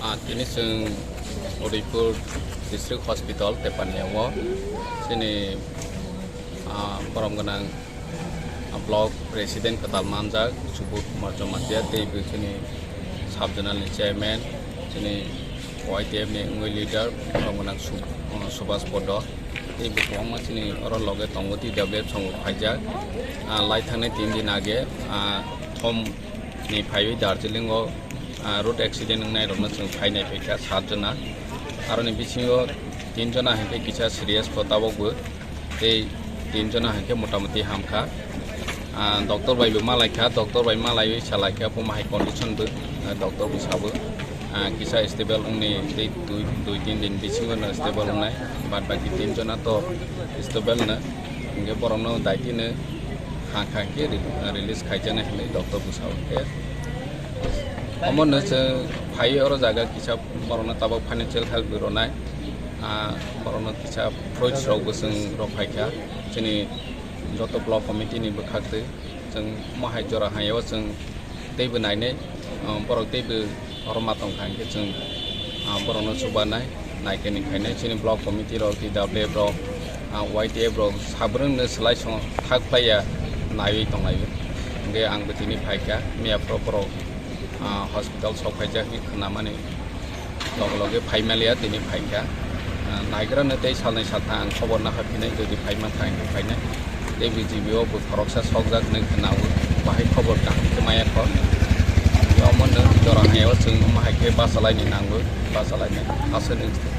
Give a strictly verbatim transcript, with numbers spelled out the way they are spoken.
Ah, tini chwng Udaipur District Hospital Tepania o chini, ah, borom gwnang, ah, block president kwtal manjak Subodh Kumar Jamatia tei bo chini sub zonal ni chairman, chini Y T F ni wngwi leader borom gwnang Sub-, ah, Subhas Podo tei bo kwbangma chini oro loge tongo, T W F song bo phaijak. Ah, lai thangnai tin din age, ah, thom ni phaiwi Darjeeling o, ah, road accident wngnai rokno chwng phainai phaikha sat jona. Aroni bisingo tin jona hinkhe kisa serious bo tabok bo, tei tin jona hinkhe motamoti hamkha. Ah, doctor bai bo malaikha, doctor bai malaiwi salaikha bo mahai condition bo, ah, doctor bo sabo, ah, kisa stable wngni tei dui, dui tin din bisingo no stable wngnai, bad baki tin jona to stable no, hinkhe borokno daitino ha kha khe re-, release khaijaknai hinwi doctor bwsao khe. Omo no chwng phaiwi oro jaga kisa borokno tabok financial help rwnai, ah, borokno kisa fruits rok bo chwng rok phaikha chini joto block committee ni bwkhaktwi. Chwng omo hai jora hai o chwng teibo nainai, ah, borok teibo oro ma tongkha hinkhe chwng, ah, borokno chubanai, naikhe ni khainai chini block committee rok, T W F rok, ah, Y T F rok, sabrwngno swlai songo thak phlaiya naiwi tonglaio. Hinkhe ang bo tini phaikha, miya phoro borok, ah, hospital sok phaijak hinwi khnamani. Loge loge phai maliya, tini phaikha. Ah, naigrano tei salnwi saltha ang khobor nahar phinai, jodi phai mankha hinkhe phainai. Tei B G B o bo khoroksa sokjak hinwi khwnao, bahai khobor kaham khe maya kho. Omono jora hayo chwng omo hai khe bachalaini nango, bachalaini aswk.